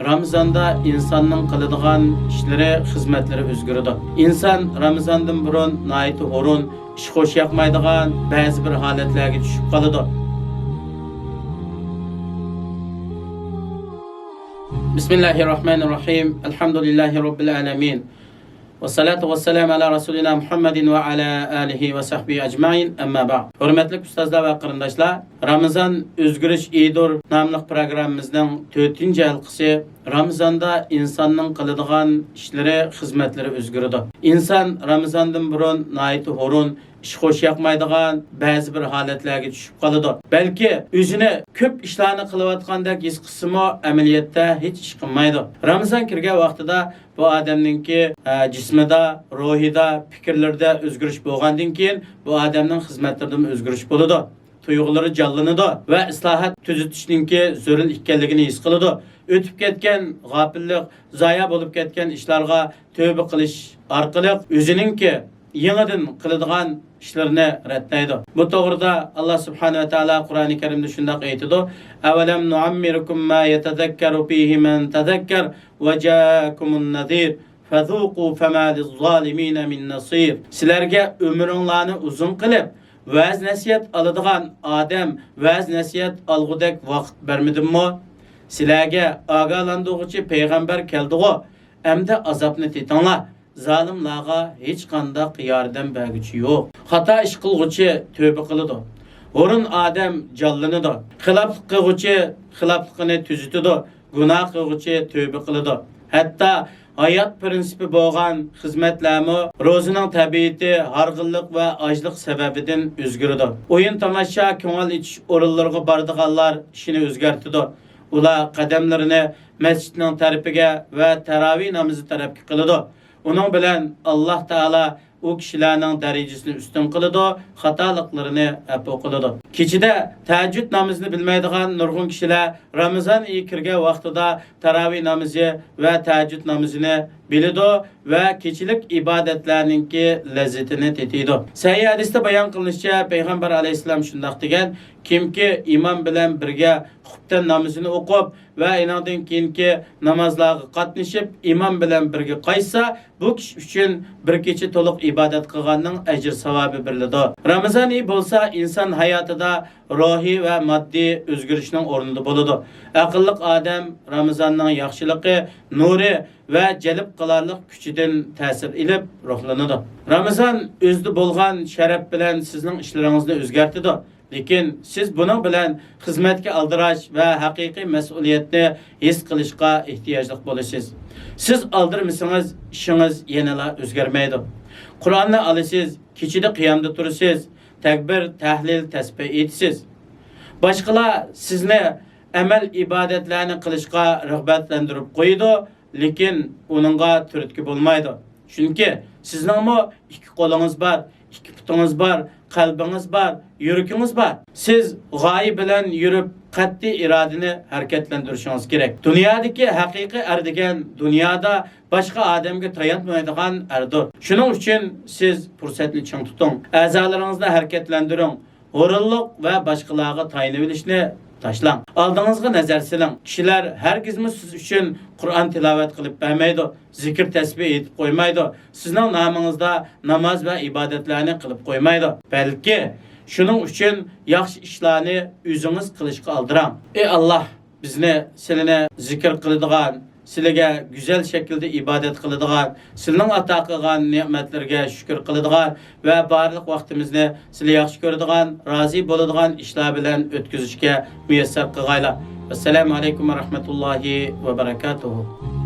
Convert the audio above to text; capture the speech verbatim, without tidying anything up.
رامىزاندا ئىنساننىڭ قىلىدىغان ئىشلىرى، خىزمەتلىرى ئۆزگىرىدۇ. ئىنسان رامىزاندىن بۇرۇن ناھايىتى ھۇرۇن، ئىش خوش ياقمايدىغان بەزى بىر ھالەتلەرگە چۈشۈپ قالىدۇ. بىسمىللاھىررەھمانىررەھىم. ئەلھەمدۇلىللاھى رەببىل ئالەمىن. ۋەسسالاتۇ ۋەسسالامۇ ئالا رەسۇلىنا مۇھەممەدىن ۋە ئالا ئالىھى ۋە سەھبىھى ئەجمەئىن، ئەمما بەئد. ھۆرمەتلىك ئۇستازلار ۋە قېرىنداشلار، رامىزان ئۆزگىرىش ئىدۇر ناملىق پروگراممىمىزنىڭ تۆتىنچى ھەلقىسى. رامىزاندا ئىنساننىڭ قىلىدىغان ئىشلىرى، خىزمەتلىرى ئۆزگىرىدۇ. ئىنسان رامىزاندىن بۇرۇن ناھايىتى ھۇرۇن، ئىش خوش ياقمايدىغان بەزى بىر ھالەتلەرگە چۈشۈپ قالىدۇ. بەلكى ئۆزىنى كۆپ ئىشلارنى قىلىۋاتقاندەك ھېس قىلسىمۇ، ئەمەلىيەتتە ھېچ ئىش قىلمايدۇ. رامىزان كىرگەن ۋاقتىدا بۇ ئادەمنىڭكى، ئە، جىسمىدا، روھىدا، پىكىرلىرىدە ئۆزگىرىش بولغاندىن كېيىن، بۇ ئادەمنىڭ خىزمەتلىرىدىمۇ ئۆزگىرىش بولىدۇ. تۇيغۇلىرى جانلىنىدۇ ۋە ئىسلاھات، تۈزىتىشنىڭكى زۆرۈر ئىكەنلىكىنى ھېس قىلىدۇ. ئۆتۈپ كەتكەن غاپىللىق، زايا بولۇپ كەتكەن ئىشلارغا تۆبە قىلىش ئارقىلىق ئۆزىنىڭكى يېڭىدىن قىلىدىغان ئىشلىرىنى رەتلەيدۇ. بۇ توغرىدا ئاللا سۇبھانەھۇ ۋە تائالا قۇرئانى كەرىمدە شۇنداق ئېيتىدۇ: «أولم نعمركم ما يتذكر فيه من تذكر وجاءكم النذير فذوقوا فما للظالمين من نصير.» سىلەرگە ئۆمرۈڭلارنى ئۇزۇن قىلىپ، ۋەز-نەسىھەت ئالىدىغان ئادەم ۋەز-نەسىھەت ئالغۇدەك ۋاقىت بەرمىدىممۇ؟ سىلەرگە ئاگاھلاندۇرغۇچى پەيغەمبەر كەلدىغۇ؟ ئەمدى ئازابنى تېتىڭلار. زالىملارغا ھېچقانداق ياردەم بەرگۈچى يوق. خاتا ئىش قىلغۇچى تۆبە قىلىدۇ. ھۇرۇن ئادەم جانلىنىدۇ. خىلاپلىق قىلغۇچى خىلاپلىقىنى تۈزىتىدۇ. گۇناھ قىلغۇچى تۆبە قىلىدۇ. ھەتتا ھايات پىرىنسىپى بولغان خىزمەتلەرمۇ روزىنىڭ تەبىئىتى، ھارغىنلىق ۋە ئاچلىق سەۋەبىدىن ئۆزگىرىدۇ. ئويۇن-تاماشا، كۆڭۈل ئېچىش ئورۇنلىرىغا بارىدىغانلار ئىشىنى ئۆزگەرتىدۇ. ئۇلار قەدەملىرىنى مەسچىتنىڭ تەرىپىگە ۋە تاراۋىھ نامىزى تەرەپكە قىلىدۇ. ئۇنىڭ بىلەن ئاللا تائالا ئۇ كىشىلەرنىڭ دەرىجىسىنى ئۈستۈن قىلىدۇ، خاتالىقلىرىنى ئەپۇ قىلىدۇ. كېچىدە تەھەججۇد نامىزىنى بىلمەيدىغان نۇرغۇن كىشىلەر رامىزان ئېيى كىرگەن ۋاقتىدا تاراۋىھ نامىزى ۋە تەھەججۇد نامىزىنى بىلىدۇ ۋە كېچىلىك ئىبادەتلەرنىڭكى لەززىتىنى تېتىيدۇ. سەھىھ ھەدىستە بايان قىلىنىشىچە، پەيغەمبەر ئەلەيھىسسالام شۇنداق دېگەن: «كىمكى ئىمام بىلەن بىرگە خۇپتەن نامىزىنى ئوقۇپ ۋە ئېنىڭدىن كېيىنكى نامازلارغا قاتنىشىپ، ئىمام بىلەن بىرگە قايتسا، بۇ كىشى ئۈچۈن بىر كېچە تولۇق ئىبادەت قىلغاننىڭ ئەجىر-ساۋابى بېرىلىدۇ.» رامىزان ئېيى بولسا ئىنسان ھاياتىدا روھىي ۋە ماددىي ئۆزگىرىشنىڭ ئورنىدا بولىدۇ. ئەقىللىق ئادەم رامىزاننىڭ ياخشىلىقى، نۇرى ۋە جەلپ قىلارلىق كۈچىدىن تەسىر ئېلىپ روھلىنىدۇ. رامىزان ئۆزىدە بولغان شەرەپ بىلەن سىزنىڭ ئىشلىرىڭىزنى ئۆزگەرتىدۇ. لېكىن سىز بۇنىڭ بىلەن خىزمەتكە ئالدىراش ۋە ھەقىقىي مەسئۇلىيەتنى ھېس قىلىشقا ئېھتىياجلىق بولىسىز. سىز ئالدىرىمىسىڭىز، ئىشىڭىز يەنىلا ئۆزگەرمەيدۇ. قۇرئاننى ئالىسىز، كېچىدە قىيامدا تۇرىسىز، تەكبىر، تەھلىل، تەسبىھ ئېيتىسىز. باشقىلار سىزنى ئەمەل ئىبادەتلەرنى قىلىشقا رىغبەتلەندۈرۈپ قويىدۇ، لېكىن ئۇنىڭغا تۈرتكە بولمايدۇ. چۈنكى سىزنىڭمۇ ئىككى قولىڭىز بار، ئىككى پۇتىڭىز بار، قەلبىڭىز بار، يۈرىكىڭىز بار. سىز غايە بىلەن يۈرۈپ، قەتئىي ئىرادىنى ھەرىكەتلەندۈرۈشىڭىز كېرەك. دۇنيادىكى ھەقىقىي ئەر دېگەن دۇنيادا باشقا ئادەمگە تايانمايدىغان ئەردۇر. شۇنىڭ ئۈچۈن سىز پۇرسەتنى چىڭ تۇتۇڭ. ئەزالىرىڭىزنى ھەرىكەتلەندۈرۈڭ. ھۇرۇنلۇق ۋە باشقىلارغا تايىنىۋېلىشنى تاشلاڭ. ئالدىڭىزغا نەزەر سېلىڭ. كىشىلەر ھەرگىزمۇ سىز ئۈچۈن قۇرئان تىلاۋەت قىلىپ بەرمەيدۇ، زىكىر تەسبىھ ئېيتىپ قويمايدۇ، سىزنىڭ نامىڭىزدا ناماز ۋە ئىبادەتلەرنى قىلىپ قويمايدۇ. بەلكى شۇنىڭ ئۈچۈن ياخشى ئىشلارنى ئۆزىڭىز قىلىشقا ئالدىراڭ. ئى ئاللا، بىزنى سىلىنى زىكىر قىلىدىغان، سىلىگە گۈزەل شەكىلدە ئىبادەت قىلىدىغان، سىلىنىڭ ئاتا قىلغان نېمەتلىرىگە شۈكۈر قىلىدىغان ۋە بارلىق ۋاقتىمىزنى سىلى ياخشى كۆرىدىغان، رازى بولىدىغان ئىشلار بىلەن ئۆتكۈزۈشكە مۇيەسسەر قىلغايلا. ئەسسالامۇ ئەلەيكۇم ۋە رەھمەتۇللاھى ۋە بەرەكاتۇھۇ.